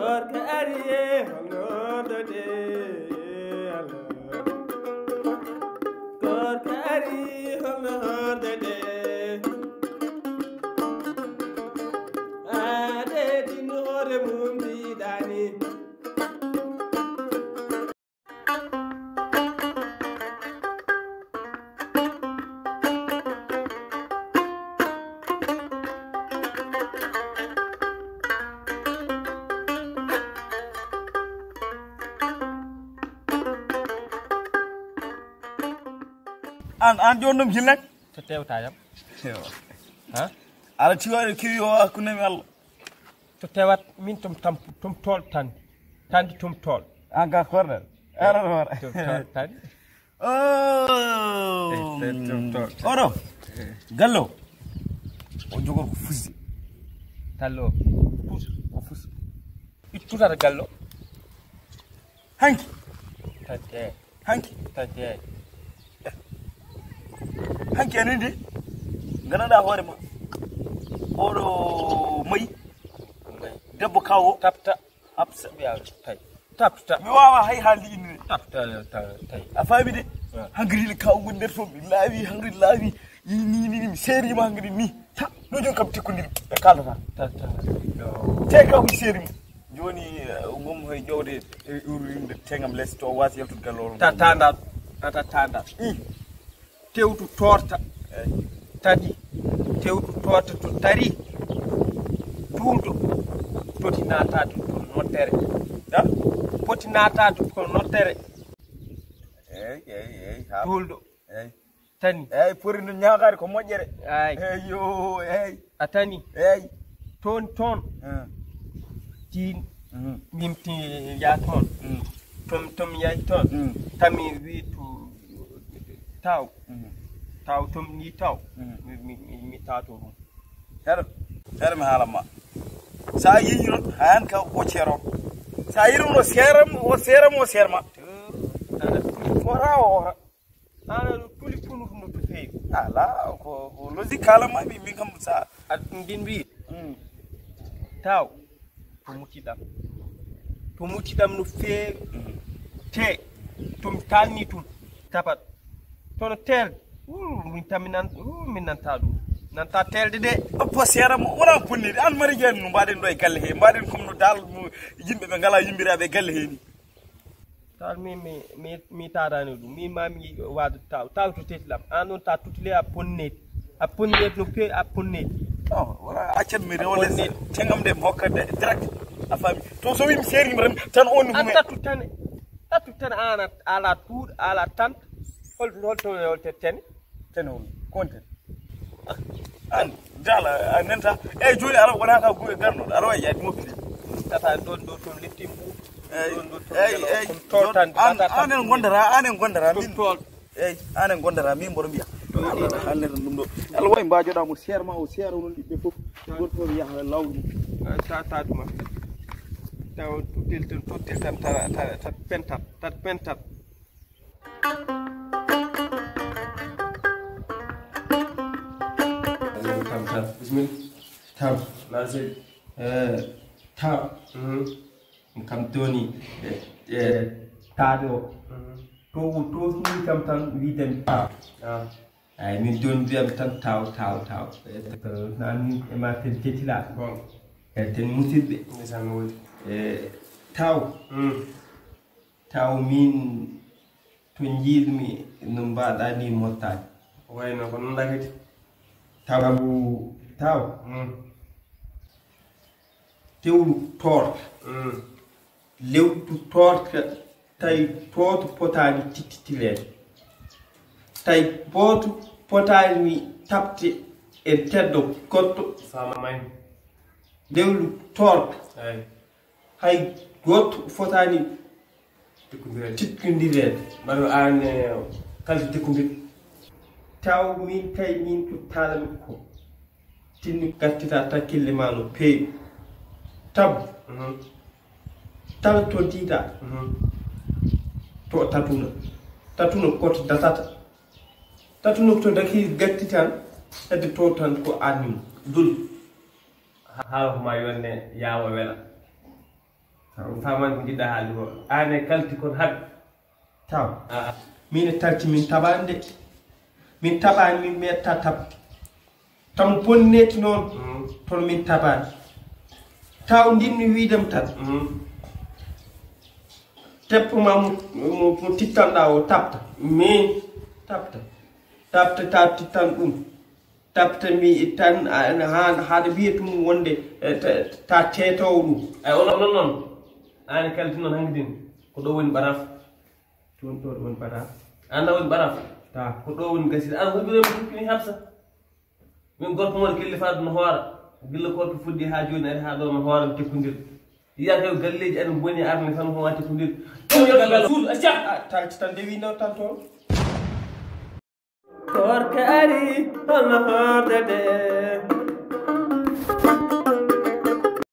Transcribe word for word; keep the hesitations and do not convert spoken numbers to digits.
Gorko ari e holno hoordete Allah. Gorko ari holno hoordete. Ade tin hoore mum diidani. An an joni ɗum jinnak? To tewta yam. Ha? Ala tiwaɗo kiwi o hakkunde mi Allah. To tewat min tom tampu tom tol tan. Tandi tom tol. An ka korɗal. Ara hoore. Tom tol tan. Oh. Tom tol. Oɗo. Gallo. O jogor ko fusi. Tallo. Fus. O fus. Ittutata gallo. Hanki. Tante. Hanki. Tante. Hanki enen de. Ganduɗa hoore ma. Oɗo mayi. Debbo kawo. Tapta. Apsa. Wiya tay. Tapta. Mi wawa hay haalde inde. Tapta tay. A faami de? Hangri le kawo gon nder to mi laawi hangri laawi. Ni ni ni mi seerima hangri ni. Ta. No jon kam tikkodiri. Ɓe kaldata. Tapta. Te kawo mi seerima. Joni gom hay jowde e urinde tengam les to wasi yaltude galloro. Ta tanda. Ata tanda. Tewtu toorta. Tadi. Tewtu toorta to tari. Tuudo. Poti naataade ko noddere. Poti naataade ko noddere. Eyyi eyyi eyyi. Tuuldo. Eyyi. Tani. Eyyi pori no ñaagaade ko moƴƴere. Ay. Eyyo eyyi. A tani. Eyyi. Toon toon. Tiin. Min ti ya toon. Tom tom yay toon. Tami wi tu taw. Taw tom ni taw. Mi mi mi tato ɗum. Hero. Hero mi haalan ma. Sa yiyi non han ka ko cero. Sa yirum no seram o seram o serma. Ora ora. Ana no tuli tunu no to feewi. Ala ko ko logique kala ma mi min kam sa. At ndin wi. Taw. To muccidam. To muccidam no feewi. Te to mi talni tun. Tapat. Tono tel. Min tammi nan min nanta ɗum. Nanta telde de. Oppo seera mo wona bonnede an mari jen no mbaɗen ɗo e galle he mbaɗen comme no dal yimɓe ɓe ngala yimbiraɓe e galle he ni. Taal min mi mi mi taarani ɗum min ma mi waadu taw taw to teti lam an ɗon ta tutile a ponnet a ponnet no pe a ponnet. Non wala accan mi rewle tengam de mbokka de direct. A faami to so wi mi seeri mi ren tan on an hume tatu tane tatu tane an ala tuuɗ ala tant. Hol hol to hol te tene. Tene hol konten. An dala a nenta. Eyyi joni ala wona ka guye garno ala wawi yaade mobile. Tata ɗon ɗo toon lettin buuɗ. Eyyi eyyi eyyi. An an en gondata an en gondata min. Toon. Eyyi an en gondata min mboɗo mbiya. An neta ɗum ɗo. Ala wawi mbajoɗa mo seer ma o seera onon ɗiɓɓe fof. Goto fof yaha lawru. Tata tuma. Taw tuttel tan tuttel tan tara tara tat pentat tat pentat. Bismillah. Taw. Merci. Eh, taw. Mhm. Kam toni. Eh, eh, taɗo. Mhm. To, to suni kam tan wiɗen taw. Ah. Ay, min don mbiyam tan taw, taw, taw. Eh, to, nan e ma ten tetila. Bon. Eh, ten musidɓe. Ndeysaan no woodi. Eh, taw. Mm. Taw min to njiɗmi no mbaɗa ni mottaade. Wayno ko noon lagati. Tabu taw. Mm. Tewlu toorta. Mm. Lewtu toorta tawi tooto potaani tittitireede. Tawi booto potaani taɓte e teddo goɗɗo. Samay. Lewlu toorta. Ay. Hay gooto fotaani tikkondireede. Tikkondireede. Mbaɗo aan, eh, kalde tikkondir. Taw min kay min ko taalami ko. Tinni gattita takkille ma no peewi. Tabu. Mhm. Tala to diida. Mhm. To tatuna. Tatuna koto datata. Tatuna to daki gattitan. Hedde to tan ko annimo. Dul. Haala ko ma yonne yaawa wela. Taw, mi faamaani ko njiɗɗaa haalde ko. Aan e kalti kon haɓe. Taw. Ah. Min e kalti min taɓaani de. Min taɓaani, min meetta taɓ. Tamu bonneeti noon. Mm. Toon min taɓaani. Taw ndinni wiidem tan. Mm. Teppo ma mo, mo, mo tittanɗaa o taɓta. Min. Taɓta. Taɓta ta tittan ɗum. Taɓta mi tan, a, haa, haɗa wiya tum wonde, eh, ta, ta teetoowo ɗum. Ay, onon, onon noon. Aan e kalti noon hanki din. Ko ɗo woni ɓaraaf. Toon ɗo woni ɓaraaf. Aan ɗo woni ɓaraaf. Ta. Ko ɗo woni gasiri. Aan woni ɓe mi tukkini Hafsa. Min gorko mo kelli faade no hoora. Gilla ko to fuddi haa jooni ari haa ɗo no hoora tekkondir. Yiya ko galleeji amin boni arde tan ko watti ko ndir. Ɗum yo galgal suudu, acca. Ah, talti tan de wino tan toon. Koorka ari, holno hoordete?